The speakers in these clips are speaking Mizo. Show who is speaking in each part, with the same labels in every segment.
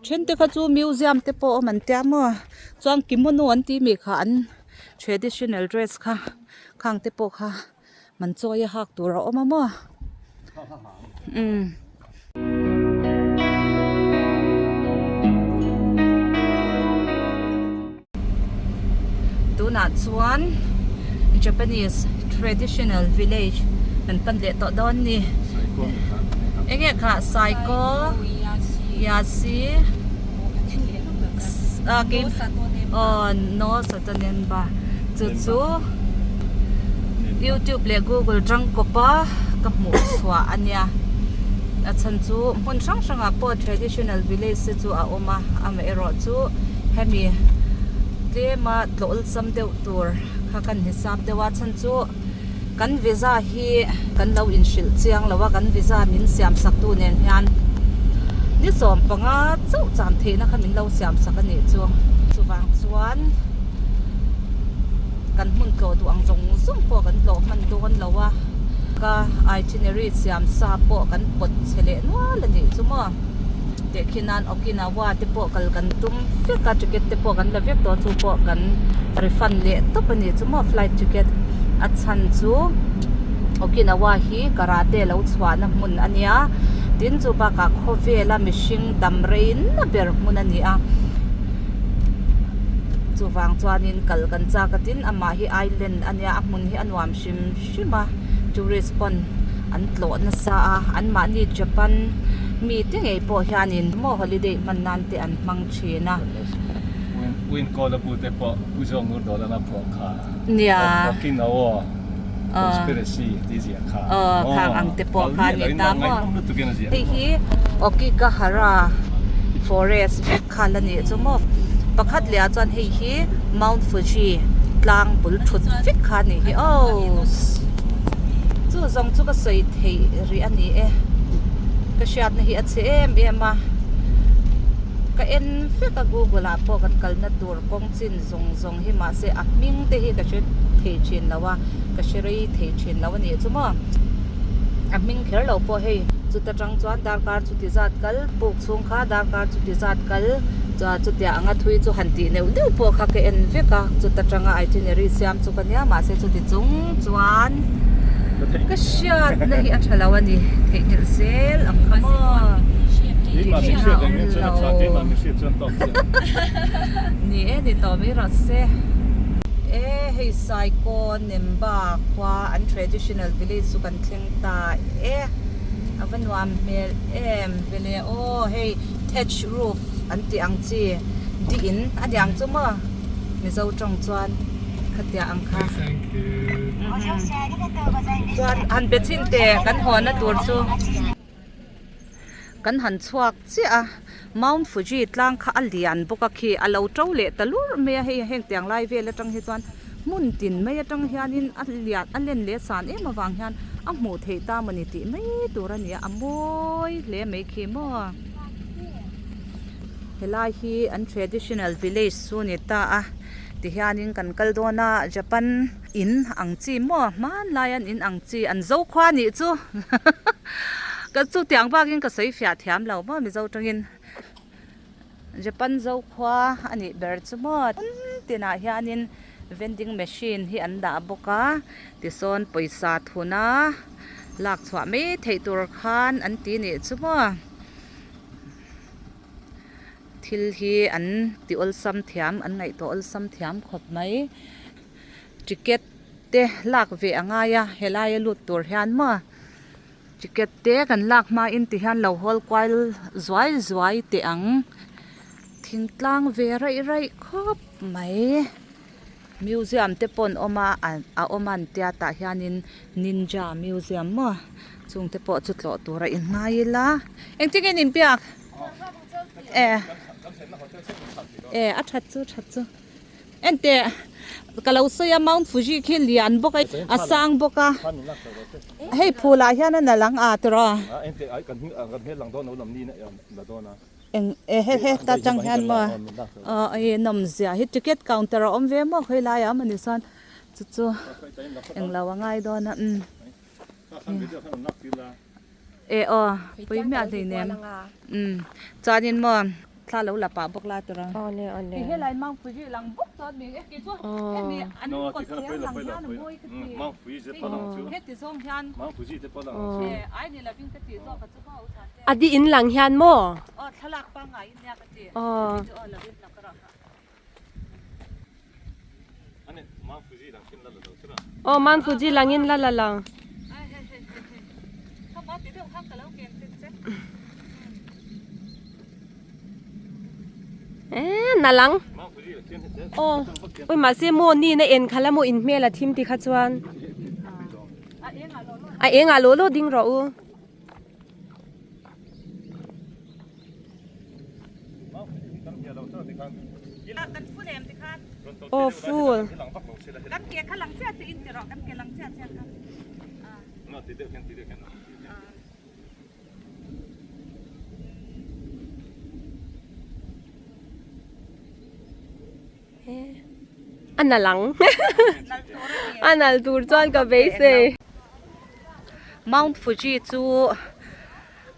Speaker 1: Then te kha chu museum te pawh awm an tia maw chuan kimono an tih mi kha an traditional dress kha khang te pawh kha man chawi a hak tur a awm a maw umm. Tunah chuan Japanese traditional village kan pan leh tawh dawn ni. Enge kha Saiko Yasi Aw No Satonenba chu chu YouTube leh Google tangkawpa ka hmuh chhuah a nia. A chhan chu hmun hrang hrangah pawh traditional village te chu a awm a amaherawhchu hemi tlema tlawh awlsam deuh tur kha kan hisap deuh a chhan chu kan visa hi kan lo inhrilh chiang lo a kan visa min siam sak tu nen hian ni 15 chauh cham theihna kha min lo siam sak a nih chu chuvang chuan kan hmun tlawh duh ang zawng zawng pawh kan tlawh hman dawn lo a ka itinerary siam sa pawh kan pawt chhe leh nual a nih chu maw. Tehkhin nan Okinawa te pawh kal kan tum vek a, ticket te pawh kan la vek tawh a, chu pawh kan refund leh tawp a ni chu maw flight ticket a chhan chu Okinawa hi karate lo chhuahna hmun a nia tin chu bakah khawvela mihring dam rei na ber hmun a ni a chuvang chuanin kal kan chak a tin amah hi island a nia a hmun hi a nuam hrim hrim a tourist pawn an tlawh nasa a anmahni Japan mi te ngei pawh hianin maw holiday hman nan te an hmang thin a.
Speaker 2: Winkawl a bu te pawh Pu Zawng Ngur Dawlana phuah kha
Speaker 1: Nia.
Speaker 2: Okinawa Conspiracy tih ziah kha
Speaker 1: Aw khang ang te pawh kha a ni ta maw. Hei hi Okigahara forest vek kha la nih chu maw. Pakhat leh ah chuan hei hi Mount Fuji tlang bul thut vek kha a nih hi aw. Chu zawng chu ka sawi theih rih a ni e. Ka hriatna hi a chhe em em a. Ka en vek a Google ah pawh kan kalna tur kawng chin zawng zawng hi mahse a hming te hi ka hre thei thin lo a, ka hre rei thei thin lo a nih chu maw. A hming kher lo pawh hei chuta tang chuan darkar chuti zat kal puk chhung kha darkar chuti zat kal chutia anga thui chu han tih neuh neuh pawh kha ka en vek a chuta tanga itinerary siam chu ka nia mahse chuti chung chuan ka hriatna hi a tha lo a ni theihnghilh zel ang kha maw ni e ni tawh mai rawh se e hei Saikawn Nemba khua an traditional village chu kan thleng ta e a va nuam hmel em vele aw hei thatch roof an tih ang chi di in a niang chu maw mizo tawng chuan khatia ang kha chuan han be chhin teh kan hawnna tur chu kan han chhuak chiah a Mount Fuji tlang kha a lian bawk a khi a lo to leh ta lur mai a hei heng tiang lai vel atang hi chuan hmun tin mai atang hianin a lian a len leh san em avang hian a hmuh theih ta mawni tih mai tur a ni a a mawi hle mai khi maw helai hi an traditional village chu a ni ta a tihianin kan kal dawn a Japan in ang chi maw hmanlai an in ang chi an zo khua nih chu ka chutiang bakin ka sawi fiah thiam lo maw mizo tangin Japan zo khua a nih ber chu maw tinah hianin vending machine hi an dah bawk a tisawn pawisa thuna lak chhuah mai theih tur khan an ti nih chu maw. Thil hi an ti awlsam thiam an ngaihtuah awlsam thiam khawp mai ticket te lak ve a ngai a helai a lut tur hian maw ticket te kan lak hma in ti hian lo hawl kual zuai zuai teh ang thingtlang ve raih raih khawp mai museum te pawh an awm a a awm a an tia tah hianin ninja museum maw chung te pawh chu tlawh tur a inngai ila engtin nge an inbiak. E e a that chu that chu enteh ka lo sawi a Mount Fuji khi lian bawk a a sang bawk a hei phul ah hian a nalh ang a tiraw eng e he he ta tang hian maw aw hei nawmzia hi ticket counter a awm ve maw khawilai ah mawni chuan chu chu englo a ngai dawn a umm. E aw pui miah hlei nem umm chuanin maw. Thla lo la pah bawk la tur ang.
Speaker 3: Awle awle.
Speaker 1: Ti helai Mount Fuji lang bawk chuan mi e kei chu hemi an kawt thler lang hian a mawi ka ti.
Speaker 2: Mount Fuji te pawh lang chu.
Speaker 1: Heti zawng hian.
Speaker 2: Mount Fuji te pawh lang chu.
Speaker 1: E ai ni lovin ka tih zawk a chu maw u chhan te.
Speaker 3: A di in lang hian maw?
Speaker 1: Aw thlalak pangngai in nia ka ti.
Speaker 3: Aw.
Speaker 1: Video lovin la ka rawh ha.
Speaker 2: Ani Mount Fuji lang khin la la lo chu na.
Speaker 3: Aw Mount Fuji lang in la la lo.
Speaker 1: Ai hei hei hei hei. Khama ti deuh khan ka lo ken tin che.
Speaker 3: Eh na lang. Aw ui mahse maw ni na en khala maw in hmel a thim ti kha chuan. A eng ah law law ding rawh u. Aw full. A nal ang. A nal tur chuan ka beisei.
Speaker 1: Mount Fuji chu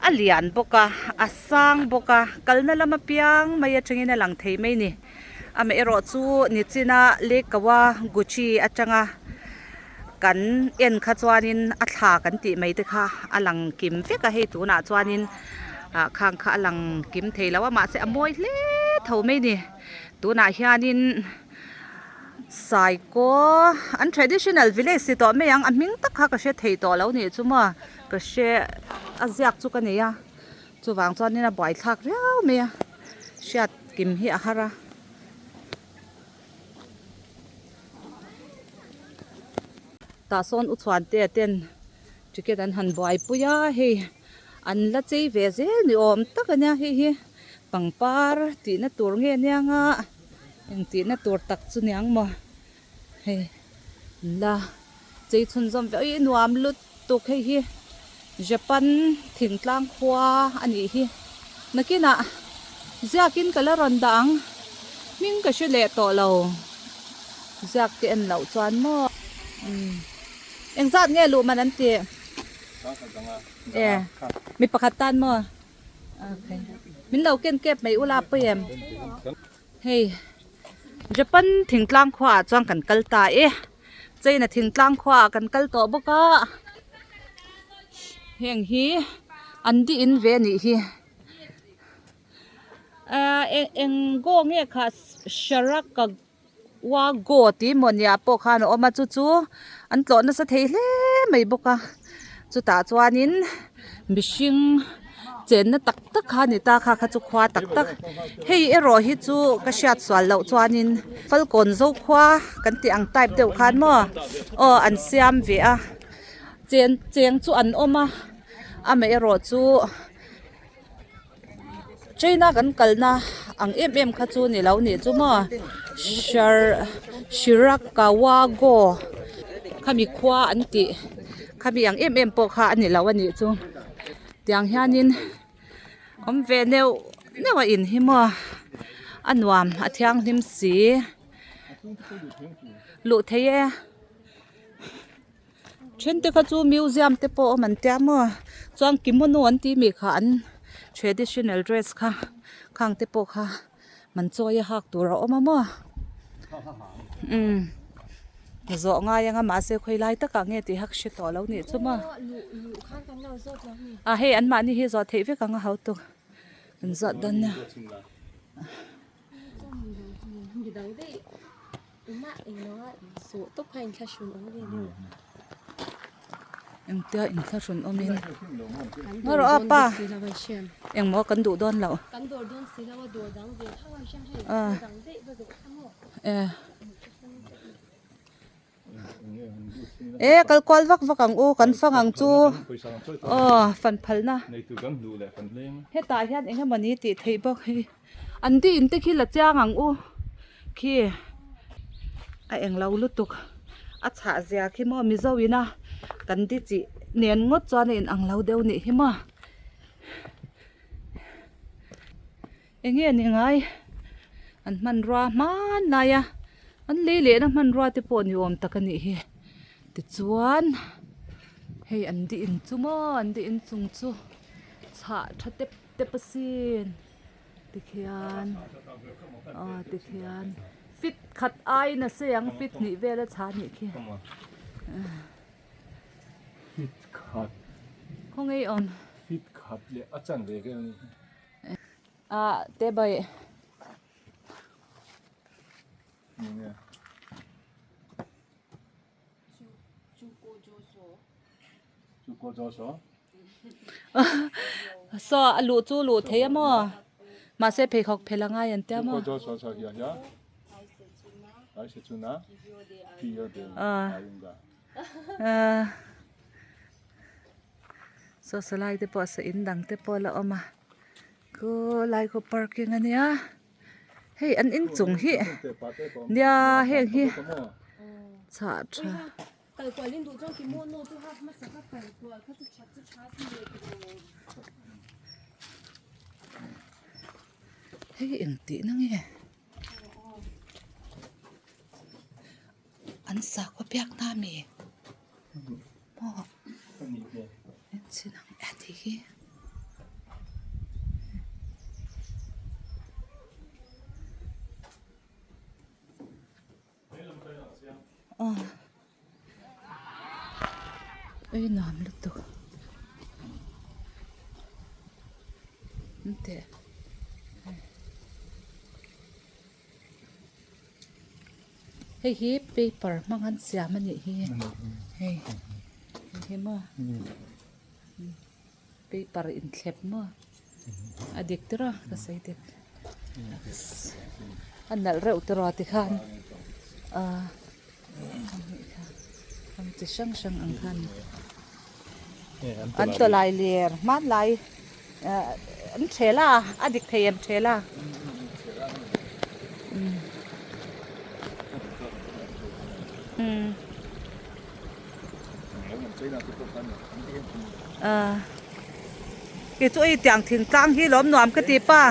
Speaker 1: a lian bawk a, a sang bawk a, kalna lam apiang mai atangin a lang thei mai ni. Amaherawh chu nichina Lake Kawaguchi atanga kan en kha chuanin a thla kan tih mai te kha a lang kim vek a hei tunah chuanin ah khang kha a lang kim thei lo a mahse a mawi hle tho mai ni tunah hianin saikaw an traditional village ti tawh mai ang a hming tak kha ka hre thei tawh lo nih chu maw ka hre a ziak chu ka nei a chuvang chuanin a buaithlak riau mai a hriat kim hi a har a. Tah sawn u chhuan te ten ticket an han buaipui a hei an la chei ve zel ni awm tak a nia hei hi pangpar tihna tur nge aniang a eng tihna tur tak chu niang maw hei an la chei chhunzawm ve ui nuam lutuk hei hi Japan thingtlang khua a nih hi nakinah ziakin ka la rawn dah ang hming ka hre leh tawh lo ziak te en loh chuan maw umm engzat nge luh man an tih e mi pakhat tan maw okay min lo ken kep mai ula pawi em. Hei Japan thingtlang khuaah chuan kan kal ta e China thingtlang khuaah kan kal tawh bawk a heng hi an di in ve a nih hi ahh eng eng go nge kha Sharakawa go tih maw nia pawh khan a awm a chu chu an tlawh nasa thei hle mai bawk a chutah chuanin mihring chenna tak tak kha a ni ta kha kha chu khua tak tak hei erawh hi chu ka hriat sual loh chuanin falkawn zo khua kan tih ang type deuh khan maw aw an siam ve a chen cheng chu an awm a amaherawh chu China kan kalna ang em em kha chu ni lo nih chu maw Shirakawago khami khua an tih khami ang em em pawh kha a ni lo a nih chu. Tiang hianin awm ve neuh neuh a in hi maw a nuam a thianghlim si luh thei e then te kha chu museum te pawh awm an tia maw chuan kimono an tih mi kha an traditional dress kha khang te pawh kha man chawi a hak tur a awm a maw umm zawh ngai anga mahse khawi lai takah nge tih hak hre tawh lo nih chu maw a hei an mahni hi zawh theih vek ang a hautu an zawt dawn nia. Engtia inthlahrun awmin ngaw rawh a pa engmaw kan duh dawn loh e kal kual vak vak ang u kan fang ang chu aw fan phalna hetah hian eng emawni tih theih bawk hei an di in te khi la chiang ang u khi a englo lutuk a chhah zia khi maw mizo ina kan di chih nen ngawt chuan a in ang lo deuh nih hi maw. Enge ni ngai an hmanrua hmanlai a an lei lehna hmanrua te pawh ni awm tak a nih hi tichuan hei an di in chu maw an di in chung chu chhah tha tep tep asin. Tikhian aw tikhian fit khat aiin a sei ang fit hnih vel a chhah anih khi.
Speaker 2: Fit khat.
Speaker 1: Khawngaih awm.
Speaker 2: Fit khat leh a chan ve vel anih hi.
Speaker 1: Ah te bai. Saw a luh chu luh thei a maw mahse pheikhawk phel a ngai an tia maw saw salai te pawh sa in dang te pawh a la awm a khulai khu parking a nia. Hei an inchung hi nia heng hi chhah tha. Hei engtih na nge an sakhaw biak na ami maw enchhin ang e tih hi. Aw ei nuam lutuk teh. Hei hi paper hmang an siam a nih hi hei hei hi maw paper inthlep maw a dik tir a ka sawi dik a nalh reuh tiraw tikhan ahh ang chi hrang hrang ang khan an tawlai ler hmanlai ah an thel a a dik thei em thel a umm ah kei chu hei tiang thingtlang hi lawm nuam ka ti pa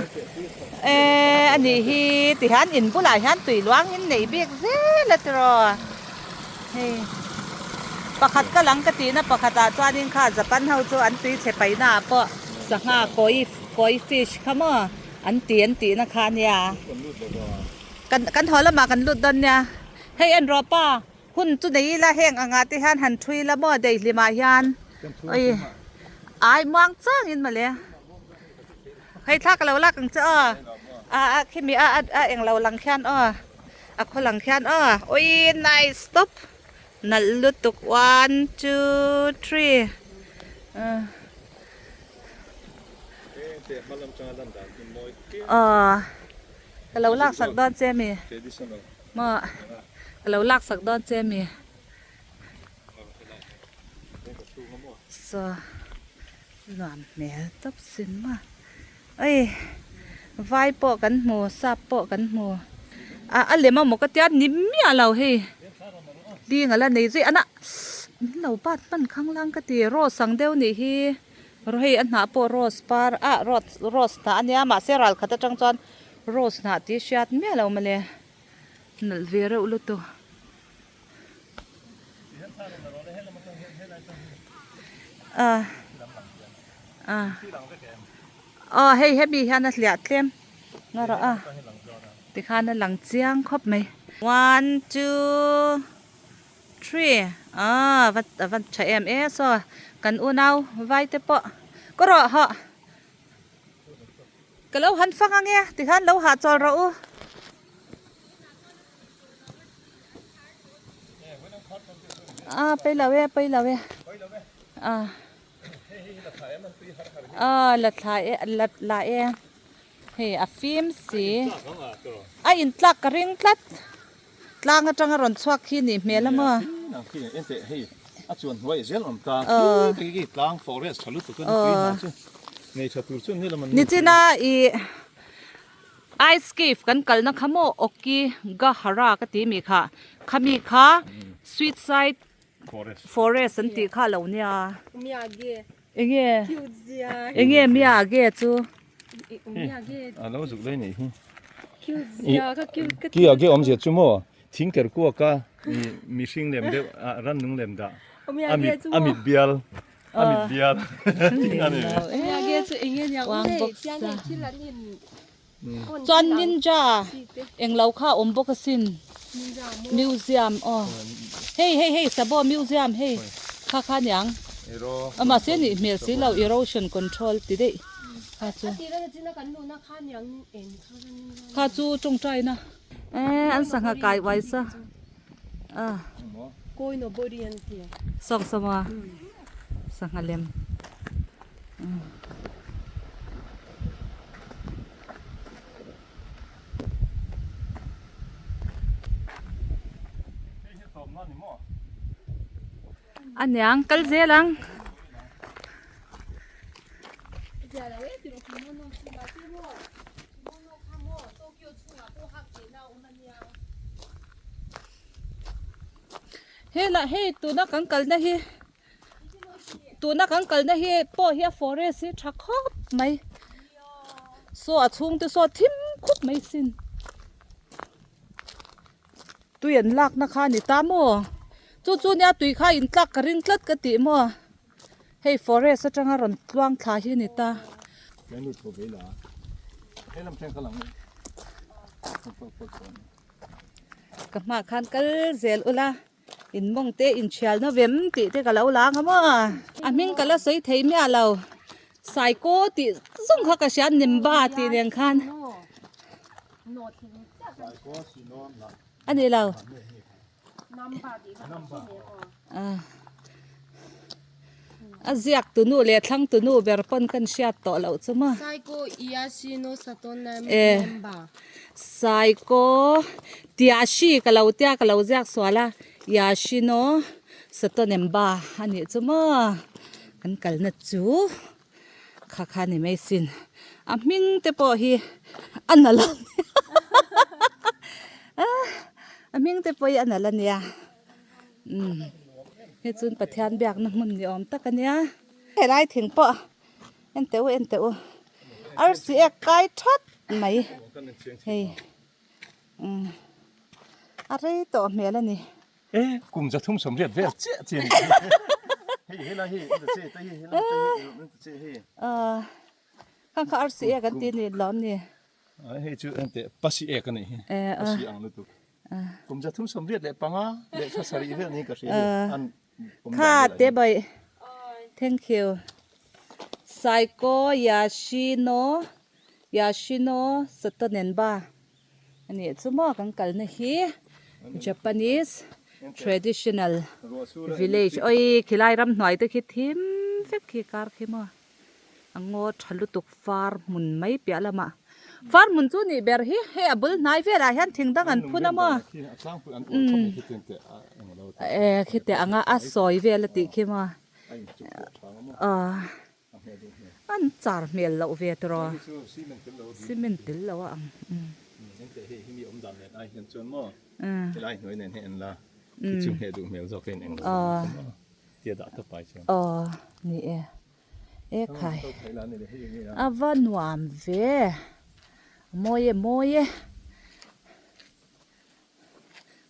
Speaker 1: eh a nih hi ti hian in bulah hian tui luang in nei bik zel a tiraw hei pakhat ka lang ka tihna pakhatah chuanin kha Japan ho chu an tui chhe paihna ah pawh sangha kawi kawi fish kha maw an ti an tihna kha a nia kan kan haw lamah kan lut dawn nia hei en rawh pa. Hun chu nei ila heng angah te hian han thui la maw daihlimah hian oi ai muang changin mawle hei thla ka lo lak ang che aw a a khimi a a englo lang khian aw a khaw lang khian aw oi nice stop nalh lutuk one two three aw ka lo lak sak dawn che mi maw. Ka lo lak sak dawn che mi. Saw nuam hmel tawp sin maw. Oi vai pawh kan hmu sap pawh kan hmu a a lem amaw ka tia ni miah lo hei ding ala nei zui ana min lo bat hman khang lang ka ti rose ang deuh nih hi hei a hnah pawh rose par ah rose hnah ania mahse ral khat atang chuan rose hnah tih hriat miah lo mawle. Nalh ve reuh lutuk. Ah ah aw hei hemi hian a hliah tlem nga rawh a tikhan a lang chiang khawp mai one two three ah va a va tha em e saw kan unau vai te pawh ka rawh hawh. Ka lo han fang ange tikhan lo hahchawl rawh u. A pawi lo e pawi lo e a a la thla e la la e hei a fim si a in tlak ka ring tlat tlang atanga rawn chhuak khi nih hmel a maw.
Speaker 2: A chuan hnuai zel awm ta khi khi tlang forest tha lutuk a ni tui hna chu nei tha tur chu ni lam an ni.
Speaker 1: Nichina i ice cave kan kalna kha maw Okigahara ka ti mi kha khami kha suicide forest an tih kha a lo nia. Enge enge miyage chu.
Speaker 2: A lo zuk daih nih hi. Miyage awmzia chu maw Thing ker kuak a mihring lem deuh ah rannung lem dah a mit a mit bial a mit bial thing a ni.
Speaker 1: Chuan ninja englo kha a awm bawk asin. Museum aw. Hei hei hei Sabo museum hei kha kha aniang. A mahse nih hmel si lo erosion control ti daih kha chu. Kha chu tawngtaina. Eh an sangha kai uai sa. Ah. Sawng sawma sangha lem. Aniang kal zel ang. Hela hei tuna kan kalna hi tuna kan kalna hi pawh hi a forest hi tha khawp mai saw a chhung te saw thim khup mai sin tui an lakna kha a ni ta maw chu chu nia tui kha in tlak ka ring tlat ka tih maw hei forest atanga rawn tluang thla hi a ni ta. Ka hmaah khan kal zel ula in mawng te in thial na vem tih te ka lo lang a maw a hming ka la sawi thei miah lo saiko tih zawng kha ka hria nimba tih nen khan a ni lo a ziak tunu leh thlang tunu ber pawn kan hriat tawh loh chu maw eh saiko tiashi ka lo tia ka lo ziak sual a yashino satonemba a nih chu maw kan kalna chu kha kha ni mai sin a hming te pawh hi a nalh a a hming te pawh hi a nalh a nia umm hei chuan Pathian biakna hmun ni awm tak a nia helai thing pawh en teh u en teh u arsi ek kai that mai hei umm a rei tawh hmel a ni.
Speaker 2: E kum 380 vel chiah chiah ni. Hei helai hi in ta che ta hi helai ta hi in ta che hei.
Speaker 1: Ah khan kha arsi ek an ti ni lawm ni.
Speaker 2: Ah hei chu en teh pasi ek ani hi. Pasi ang lutuk. Kum 385 leh thla sarih vel ni ka hria ni. An
Speaker 1: Kha te bai. Thank you. Saiko Yashino Yashino Satonenba. A nih chu maw kan kalna hi Japanese traditional village awii khilai ramhnuai te khi thim vek khi kar khi maw a ngaw tha lutuk far hmun mai piah lamah far hmun chu nih ber hi hei a bul hnai velah hian thing dang an phun a maw eh khiti anga a sawi vel a tih khi maw ah. An char hmel loh ve tawh cement tel lo a ang aw ni e e khai a va nuam ve mawi e mawi e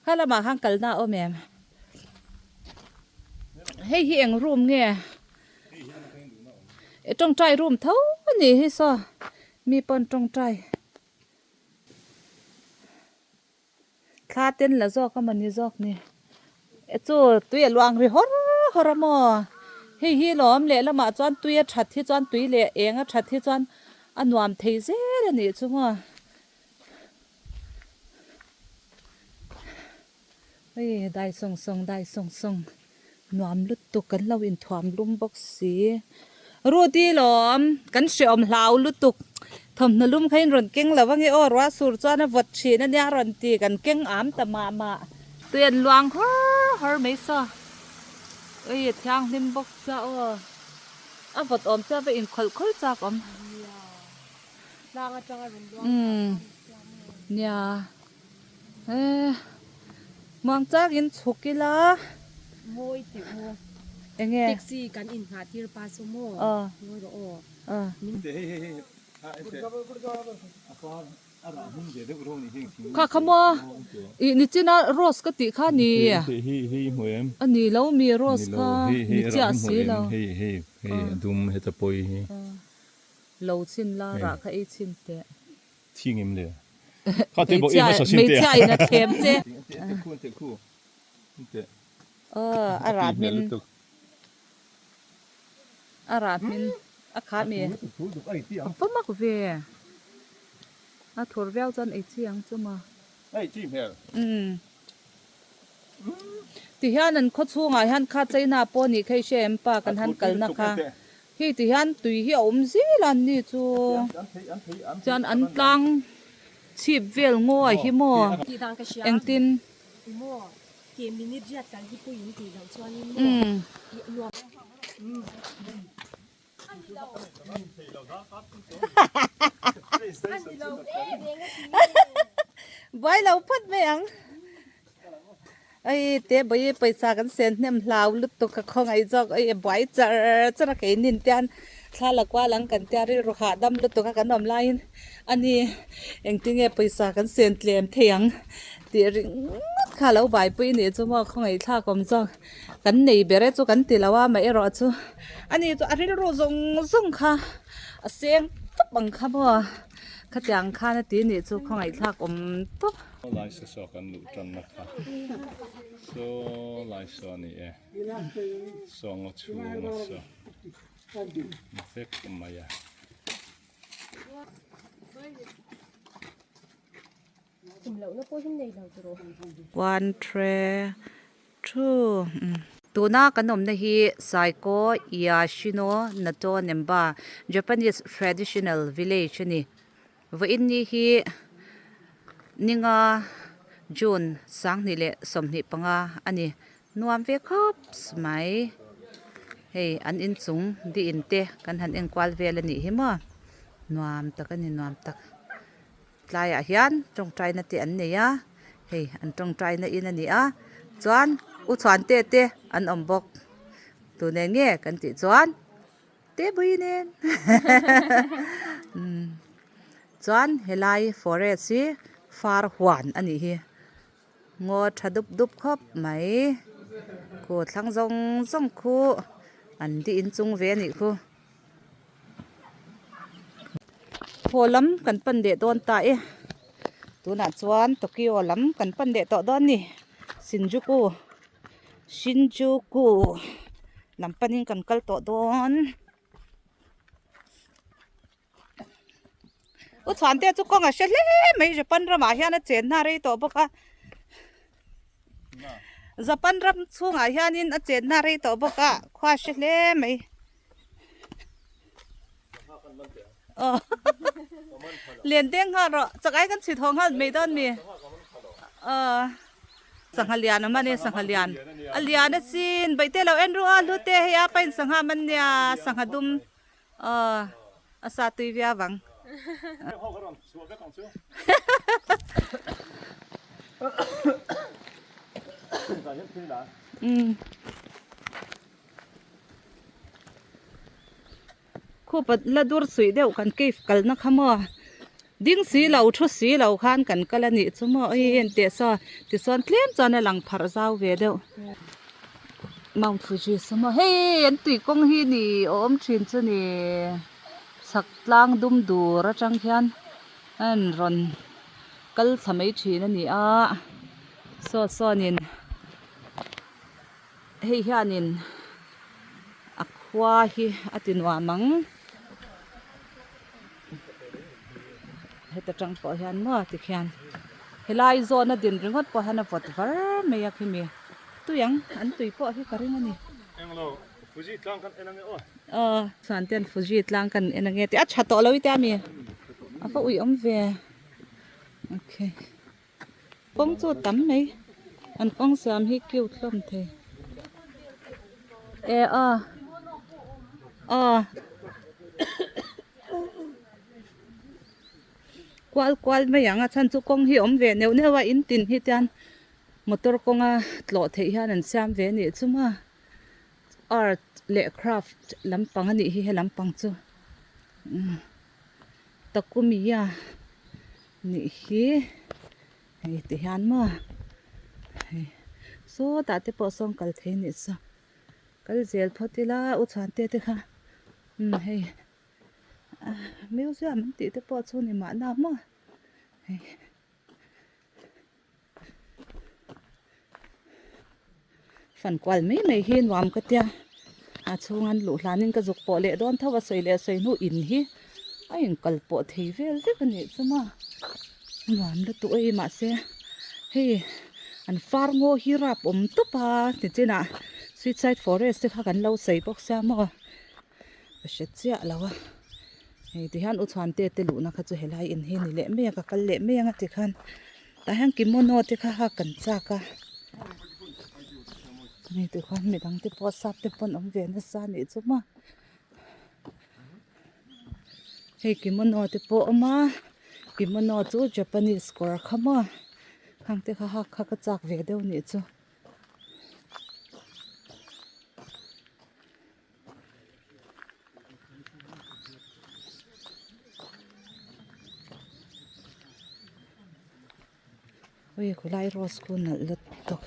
Speaker 1: Kha lamah khan kalna a awm em? Hei hi eng room nge? E tawngtai room tho a ni hi saw mi pawn tawngtai thla ten la zawk a mawni zawk ni e chu tui a luang ri hawr hawr a maw hei hi lawm lehlamah chuan tui a that hi chuan tui leh eng a that hi chuan a nuam thei zel a nih chu maw. Hei dai sawng sawng dai sawng sawng nuam lutuk kan lo inthuam lum bawk si Rudy lawm kan hreawm hlau lutuk thawmhnaw lum kha in rawn keng lo ange aw ruah sur chuan a vawt thin ania rawn ti kan keng am ta mah mah tui an luang hawr hawr mai saw ui a thianghlim bawk sia aw a vawt awm chuan va inkhawlh khawlh chak awm.
Speaker 3: Tlang atanga rawn luang thla kha a ni siam nge?
Speaker 1: Nia eh muang chak in chhuk ila.
Speaker 3: Mawi tih u.
Speaker 1: Enge?
Speaker 3: Taxi kan in nghah tir pa chu maw? Ngawi rawh aw.
Speaker 1: Kha kha maw ih nichina rose ka tih kha ni. A ni lo mi rose kha ni chiah si lo. Lo chhin la rah kha ei chhin teh.
Speaker 2: Thi ngem le. Kha te bawk i hmasa sin te.
Speaker 1: Hmeichhia in a thlem che.
Speaker 2: Te khu te khu. Te.
Speaker 1: Aw a rah hmin. A rah hmin a kha mi. A va mak ve. A thur viau chuan ei chi ang chu maw.
Speaker 2: Ei chi hmel.
Speaker 1: Umm. Ti hian an khaw chhungah hian kha China pawh nih kha i hria em pa kan han kalna kha. Hei ti hian tui hi a awm zel a ni chu chuan an tlang chhip vel ngaw a hi maw engtin umm. Buai lo phawt mai ang. Ei te bawi pawisa kan sen hnem hlau lutuk ka khawngaih zawk ei buai char char a keinin te hian thla la kual ang kan tia rilru hahdam lutuk a kan awm laiin ani engtinge pawisa kan sen tlem thei ang tih ringawt kha a lo buaipui anih chu maw khawngaih thlak awm zawk kan nei ber e chu kan ti lo a amaherawh chu ani chu a rilru zawng zawng kha a seng tawp ang kha maw khatiang khan a ti anih chu khawngaih thlak awm tawp.
Speaker 2: Saw lai saw saw kan luh tanna kha saw lai saw a ni e saw ngaw chhunga saw vek mai a.
Speaker 1: One three two tuna kan awmna hi Saiko Yashino Nato Nemba Japanese traditional village a ni. Vawiin ni hi ninga June sanghnih leh 25 a ni. Nuam ve khawp mai. Hei an inchung di in te kan han enkual vel a nih hi maw. Nuam tak a ni nuam tak. Tlaiah hian tawngtaina te an nei a, hei an tawngtaina in a ni a. Chuan u chhuante te an awm bawk. Tun eng nge kan tih chuan. Te bui nen chuan helai forest hi far huan a nih hi ngaw tha dup dup khawp mai khu thlang zawng zawng khu an di inchung ve a nih khu haw lam kan pan leh dawn ta e tunah chuan Tokyo lam kan pan leh tawh dawn a ni Shinjuku. Shinjuku lam panin kan kal tawh dawn u chhuan te chu kawng a hre hle mai Japan ramah hian a chenna rei tawh bawk a Japan ram chhungah hianin a chenna rei tawh bawk a khua a hre hle mai. Aw Len deng nghal rawh chak ai kan chhit haw nghal mai dawn mi aw sangha lian a man e sangha lian a lian a sin baihte lo en ru a hlute hei a pain sangha man nia sangha dum aw a sa tui viau ang. Khupa la dur suih deuh kan cave kalna kha maw ding si lo thu si lo khan kan kal a nih chu maw oi en teh saw tichuan tlem chuan a lang pharh zau ve deuh Mount Fuji saw maw hei an tui kawng hi ni awm thin chu ni chhak tlang dum dur atang hian an rawn kal thla mai thin a ni a saw sawnin. Hei hianin a khua hi a ti nuam ang heta tang pawh hian maw tikhian helai zawn a din ringawt pawh hian a vawt var mai a khimi tui ang an tui pawh hi ka ring a ni aw chuan ten Fuji tlang kan en ange tih a tha tawh lo i tia mi a va ui awm ve okay. Kawng chu tam mai an kawng siam hi cute hlawm thei e a aw kual kual mai ang a chhan chu kawng hi awm ve neuh neuh a in tin hi tian motor kawnga tlawh theih hian an siam ve a nih chu maw art leh craft lampang a nih hi he lampang chu Takumiya. Nih hi hei ti hian maw hei sawtah te pawh sawn kal thei anih chu kal zel phawt ila u chhuante te kha umm hei ah museum an tih te pawh chu ni mahna maw. Hei. Fan kual mai mai hi nuam ka tia a chhung an luh hlanin ka zuk pawh leh dawn tho a sawi leh sawi hnu in hi a inkal pawh thei vel vek a nih chu maw nuam lutuk a hei mahse hei an far ngaw hi rap awm tawp a tichinah suicide forest te kha kan lo sawi bawk sia maw ka hre chiah lo a hei ti hian u chhuante te luhna kha chu helai in hi ni leh mai a ka kal leh mai ang a ti khan tah hian kimono te kha hak kan chak a hei ti khan midang te pawh sap te pawh an awm ve nasa a nih chu maw hei kimono te pawh a awm a kimono chu japanese kawr kha maw khang te kha hak kha ka chak ve deuh a nih chu. Ui khawlai rose khu nalh lut tawk.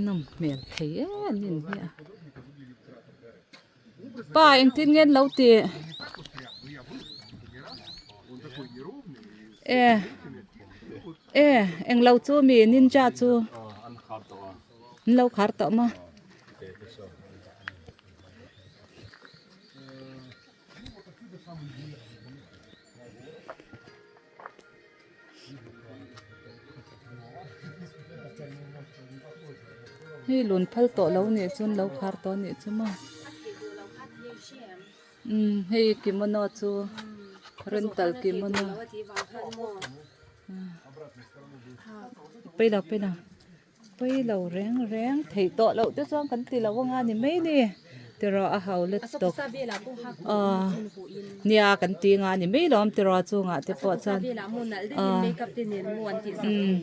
Speaker 1: Nawm hmel thei em em hi a pa engtin nge an lo tih e e englo chu mi ninja chu an lo khar tawh maw. Hei lun phal tawh lo nih chuan lo khar tawh nih chu maw umm hei kimono chu rental kimono pailo pailo pailo reng reng theih tawh loh te chuan kan ti lo anga ni mai ni tiraw a hau let tawp aw nia kan ti nga ni mai lawm tiraw chungah te pawh chuan aw umm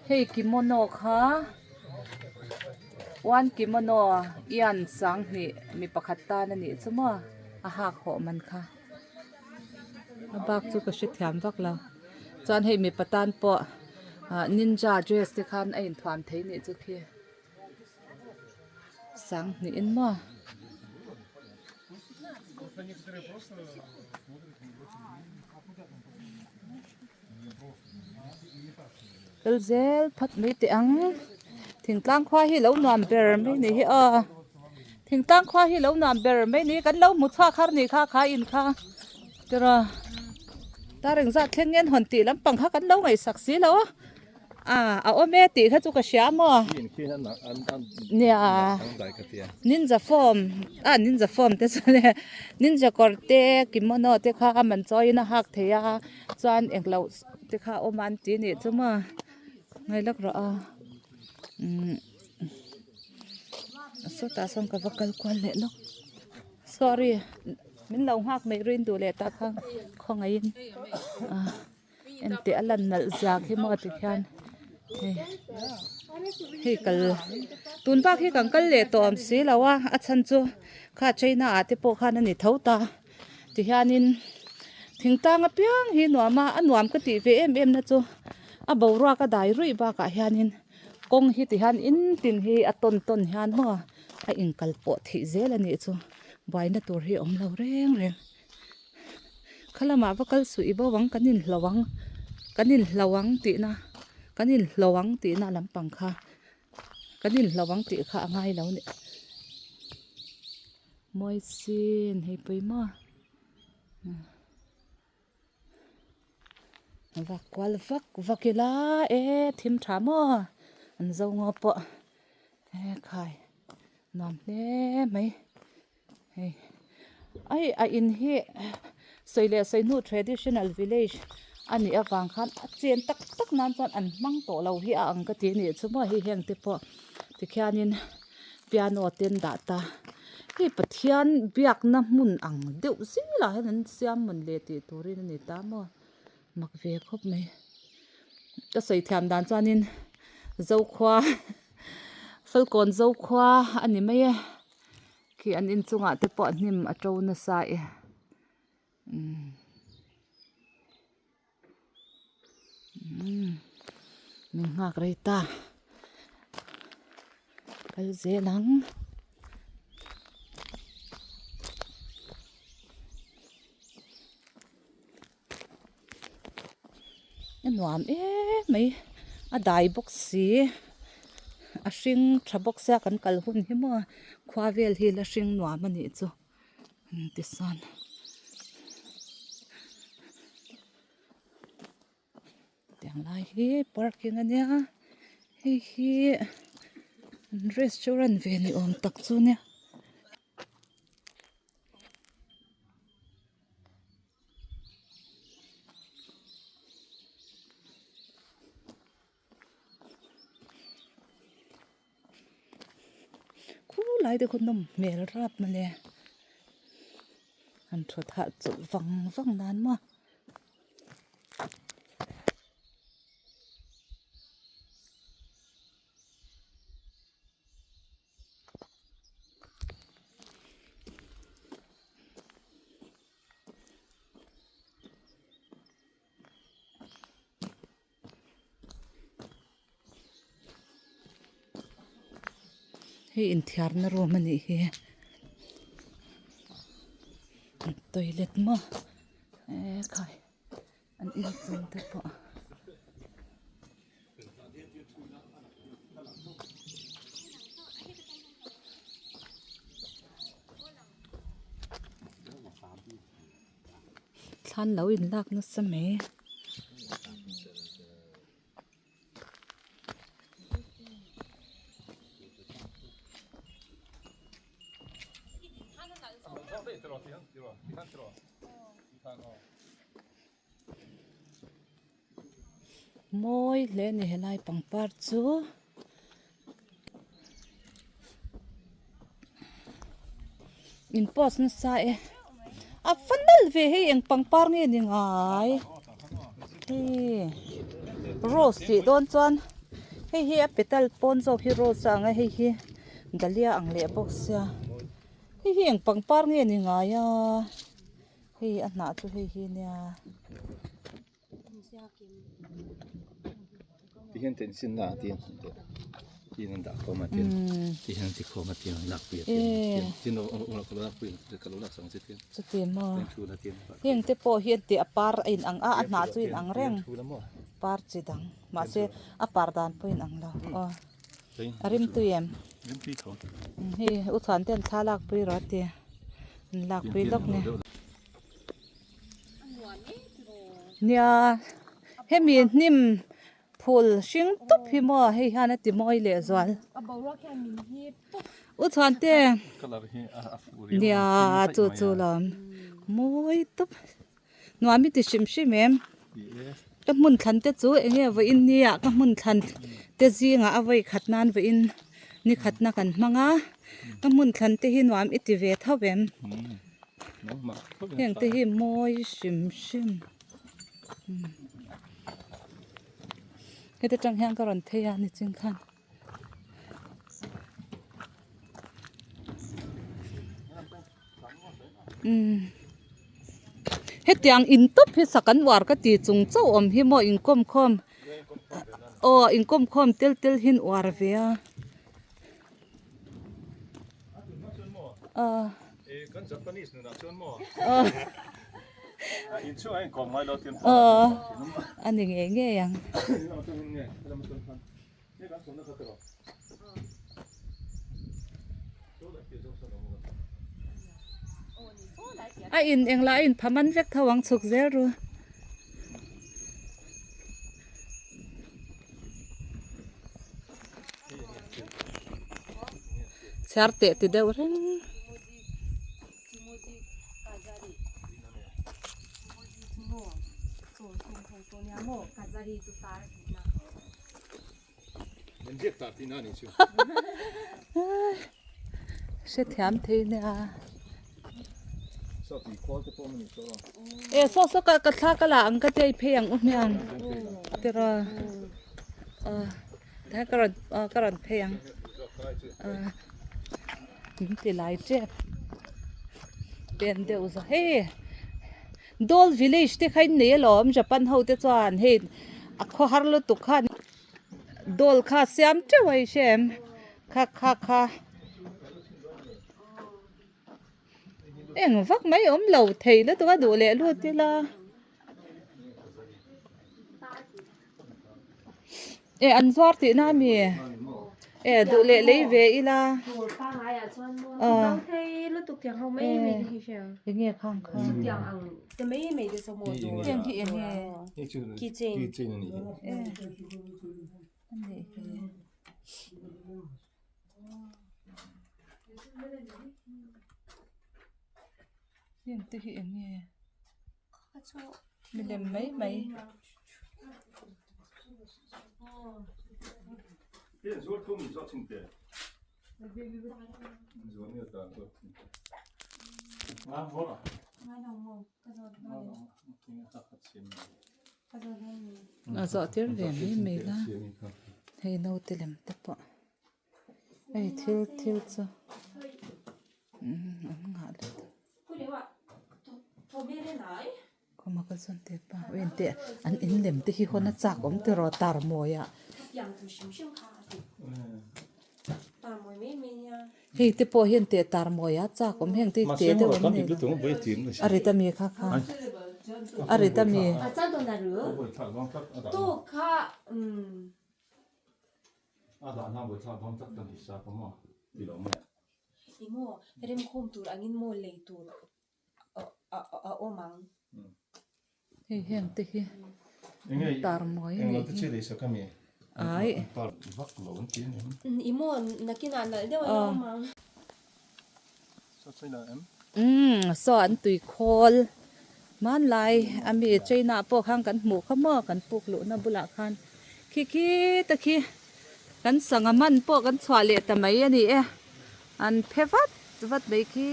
Speaker 1: hei kimono kha one kimono ian sanghnih mi pakhat tan a nih chu maw a hak hawh man kha. A bak chu ka hrethiam vak lo chuan hei mipa tan pawh ah ninja dress te khan a inthuam thei nih chu khi sanghnih in maw. Kal zel phawt mai teh ang thingtlang khua hi lo nuam ber mai ni hi aw thingtlang khua hi lo nuam ber mai ni kan lo hmu chhuak har ni kha kha in kha tiraw tar engzat thleng nge an hawn tih lampang kha kan lo ngaihsak si lo a a a awm e tih kha chu ka hria maw nia ninja form a ninja form te chuan e ninja kawr te kimono te kha a man chawiin a hak thei a chuan englo te kha a awm a an ti nih chu maw ngai lawk rawh a umm sawtah sawn ka va kal kual leh lawk sorry min lo nghak mai rin duh leh tak kha khawngaihin ah engteh a lan nalh zia khi maw tikhian hei hei kal tun bak hi kan kal leh tawh awm si lo a a chhan chu kha china ah te pawh khan a ni tho ta. Tihianin thingtlang apiang hi nuam a a nuam ka tih ve em em na chu a boruak a dai ruih bakah hianin kawng hi tihian in tin hi a tawn tawn hian maw a inkal pawh theih zel a nih chu buaina tur hi a awm lo reng reng khalamah va kal suih bo ang kan inhlo ang kan inhlo ang tihna kan inhlo ang tihna lampang kha kan inhlo ang tih kha a ngai lo a ni. Mawi sin hei pui maw vak kual vak vak ila e thim tha maw an zo ngaw pawh e khai nuam hle mai hei ai a in hi sawi leh sawi hnu traditional village a nih avang khan a chen tak tak nan chuan an hmang tawh lo hi a ang ka ti a nih chu maw hei heng te pawh tikhianin. Piano te an dah ta hei Pathian biakna hmun ang deuh zîlah hian an siam mawn le tih turin a ni ta maw mak ve khawp mai ka sawi thiam dan chuanin zokhua falkawn zokhua a ni mai e khi an inchungah te pawh hnim a to nasa e. Umm umm min nghak rei ta kal zel ang. A nuam em mai a dai bawk si a hring tha bawk sia kan kal hun hi maw khua vel hi la hring nuam a nih chu tichuan tiang lai hi parking a nia hei hi restaurant ve ni awm tak chu nia. Khulai te khu nawm hmel rap mawle han thawt hah chawlh vang vang nan maw. Hei inthiarna room a nih hi toilet maw ekhai an inchung te pawh. Thlan lo in lak nasa mai. Mawi hle a ni helai pangpar chu. In post nasa e a va nalh ve hei eng pangpar nge ni ngai hei rose tih dawn chuan hei hi a petal pawn zawk hi rose a ang a hei hi dahlia ang leh bawk sia hei hi eng pangpar nge ni ngai a hei a hnah chu hei hi nia.
Speaker 2: Ti hian ten sin na ti ti nan dah khawm a tin ti hian ti khawm a tin lak pui a tin tin o o ka lo lak pui ka lo lak sang che tin
Speaker 1: chuti maw heng te pawh hi an tih a par a in ang a a hnah chu in ang reng par chi dang mahse a par dan pawh in ang lo aw a rim tui em hei u chhuan ten thla lak pui rawh a ti an lak pui lawk ni. Nia hemi hnim phul hring tup hi maw hei hian a ti mawi leh zual u chhuan te nia chu chu lawm mawi tup nuam i ti hrim hrim em ka hmun thlan te chu eng nge vawiin nia ka hmun thlan te zingah a vawi khat nan vawiin ni khatna kan hmang a ka hmun thlan te hi nuam i ti ve tho em. Heng te hi mawi hrim hrim heta tang hian ka rawn phei a nichin khan umm hetiang in tawp hi sak an uar ka ti chung chauh awm hi maw inkawm khawm aw inkawm khawm tel tel hi an uar ve a. A ni ngei ngei ang. A in englah a in pha man vek tho ang chhuk zel ru. Chhiar teh ti deuh reng. Hrethiam thei nia. E saw saw ka ka thla ka la ang ka tia i phei ang u hmiang tiraw ah ka rawn ka rawn phei ang ah min ti lai tep pen deuh zawh hei. Doll village te kha in nei alawm Japan ho te chuan hei a khawhar lutuk khan doll kha siam teuh a i hre em kha kha kha eng vak mai awm lo thei lutuk a duh leh lut ila E an zuar tihna a mi? E duh leh lei ve ila. Enge khang kha? Heng hi enge? E ani hi. Heng te hi enge? Milem mai mai. A zawh tir ve mai mai la hei naute lem te pawh hei thil thil chu an nghah lutuk. Khawma kal chuan te pa eng teh an in lem te hi hawn a chak awm tiraw tar mawi ah hei te pawh hian teh tar mawi ah chak awm heng te hi te deuh an nei a rit ami kha kha a rit ami. Hei heng te hi tar mawi a nih hi ai umm saw an tui khawl hmanlai ami china pawh khan kan hmuh kha maw kan puk luhna bulah khan khi khi te khi kan sangha man pawh kan chhuah leh ta mai a ni e. An phe vat vat mai khi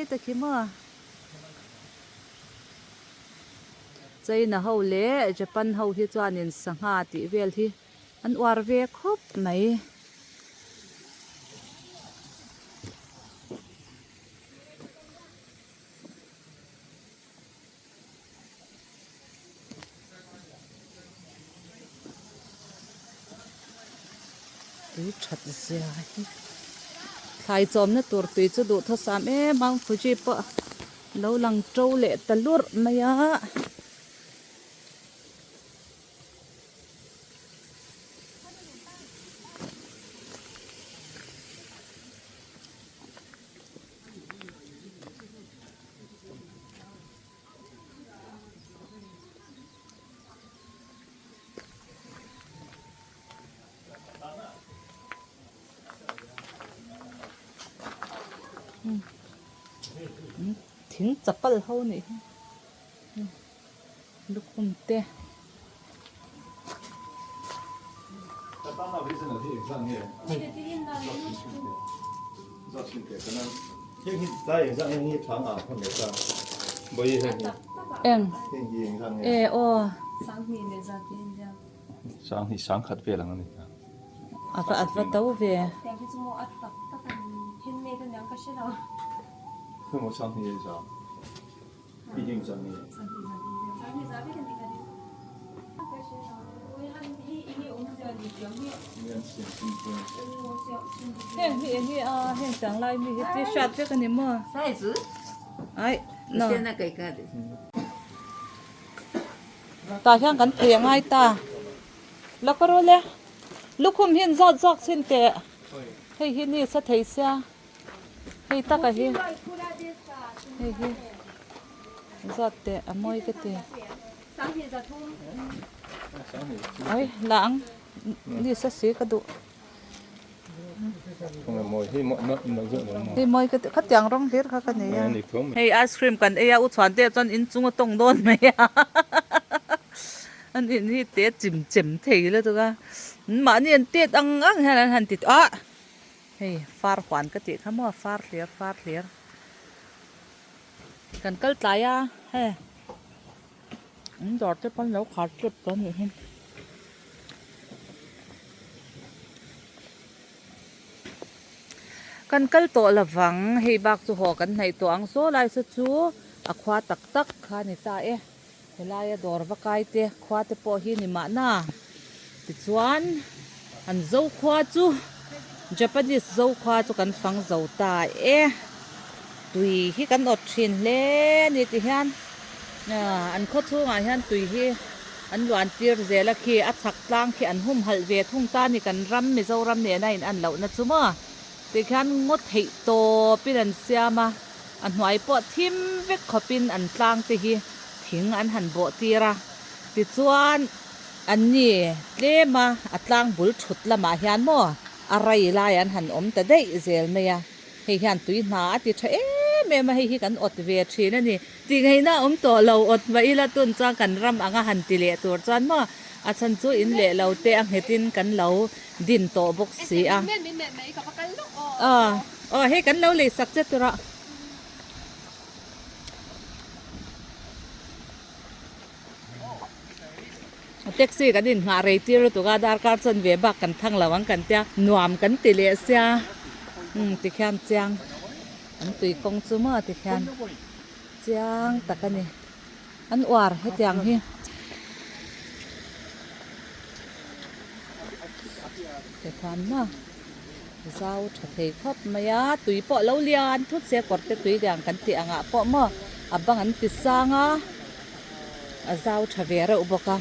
Speaker 1: te khi maw. China ho leh Japan ho hi chuanin sangha tih vel hi an uar ve khawp mai. Tui that zia hi thlai chawmna tur tui chu duh thawsam em a Fuji pawh lo lang to leh ta lurh mai a. Thing chapal ho nih hi lukhum te. Eng e aw a va a va to ve. Heng hi eng hi a heng chang lai mi hi t-shirt vek a ni maw ai no tah hian kan phei a ngai ta la ka rawh le lukhum hi an zawt zawk chhin teh hei hi ni sa thei sia. Hei taka hi hei hi zat teh a mawi ka ti ai la ang ni sa si ka duh hei mawi ka ti khatiang rawng hlir kha ka nei a hei ice cream kan ei a u chhuan te chuan inchung a tawng dawn mai a an in hi te chim chem thei lutuk a mahni an tet ang ang hian an han ti ah. Hei far huan ka tih kha maw far hlir far hlir kan kal tlai a hei an dawr te pawn lo khar tep tawh anih hi kan kal tawh lovang hei bak chu haw kan hnaih tawh ang saw lai saw chu. A khua tak tak kha a ni ta e. Helaia dawr va kai te khua te pawh hi ni mahna. Tichuan an zo khua chu Japanese zo khua chu kan fang zo ta e. Tui hi kan awt thin hle a ni ti hian an khaw chhungah hian tui hi an luan tir zel a khi a chhak tlang khi an humhalh ve thung ta a ni kan ram Mizoram nena in an lohna chu maw. Tikhian ngaw theih tawpin an siam a, a hnuai pawh thim vek khawpin an tlang te hi thing an han bawh tir a. Tichuan an ni tlem a, a tlang bul thut lamah hian maw a rai lai an han awm ta daih zel mai a. Hei hian tui hna a ti tha em em a, hei hi kan awt ve thin a ni. Tihngheihna a awm tawh lo, awt mah ila tun chuan kan ram anga han ti leh tur chuan maw a chhan chu in leh lo te a nghetin kan lo din tawh bawk si a. Aw aw hei kan lo lei sak che tur a. Taxi kan inhngah rei tir lutuk a darkar chuan ve bak kan thang lo ang kan tia nuam kan ti leh sia umm tikhian chiang an tui kawng chu maw tikhian chiang tak a ni an uar hetiang hi. Tikhan maw zau tha thei khawp mai a tui pawh lo lian thut se kawr te tui lian kan tih angah pawh maw a bang an ti sang a. A zau tha ve reuh bawk a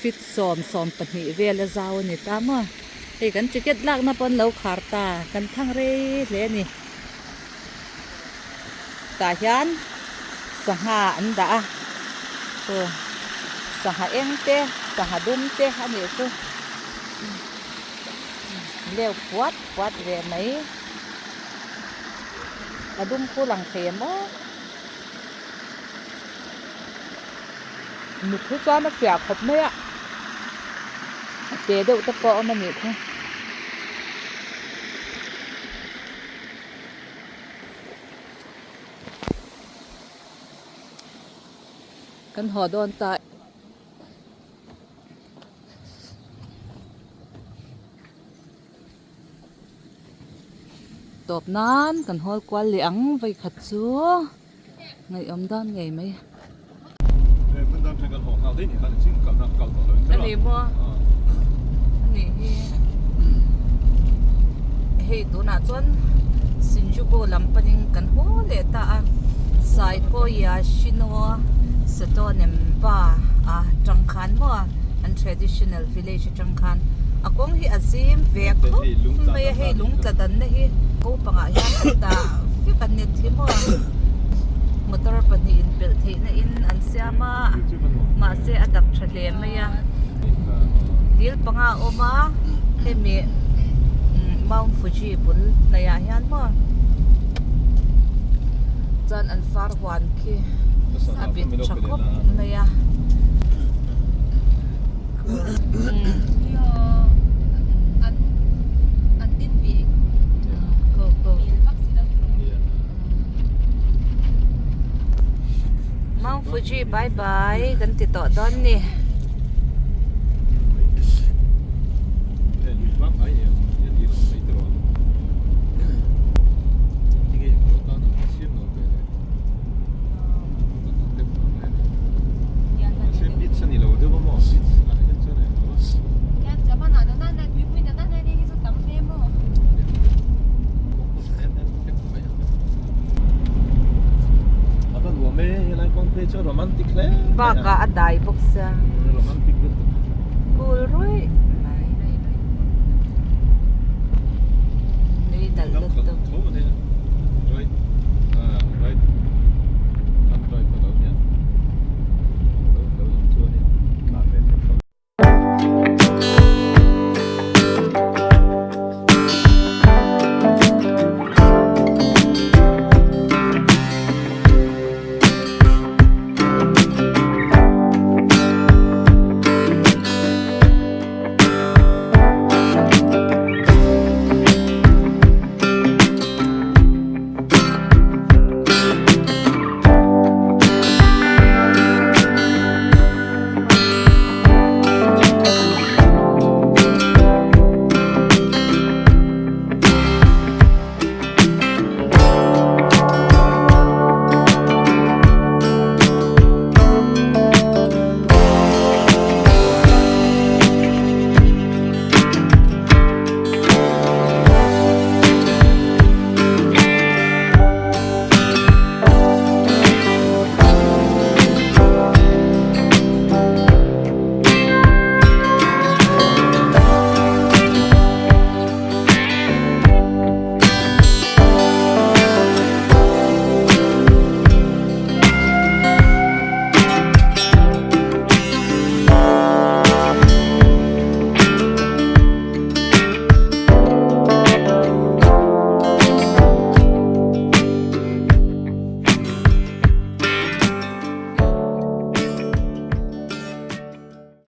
Speaker 1: fit 12 vel a zau a ni ta maw hei kan ticket lakna pawh an lo khar ta kan thang rei hle a ni tah hian sangha an dah a chu sangha eng te sangha dum te a nih chu leu puat puat ve mai. A dum khu lang thei em aw. Mut hi chuan a fiah khawp mai a, a te deuh te pawh a awm a nih kha. Kan haw dawn ta. Tawp nan kan hawl kual leh ang vawikhat chu ngaihawm dan ngei mai. A ni maw a nih hi hei tunah chuan Shinjuku lam panin kan haw leh ta a Saikoya Shino Satonemba a tang khan maw an traditional village atang khan a kawng hi a zim ve khawp mai a hei lung tla danna hi ko pangah hian an dah vek an ni thi maw motor pahnih in pelh theihna in an siam a mahse a dap tha hle mai a dil panga a awm a hemi Mount Fuji bul hnaih ah hian maw chuan an far huan khi a bit tha khawp mai a. Mount Fuji bye bye kan ti tawh dawn ni. Bakah a dai bawk sia cool ruih mai. Nui nalh lutuk.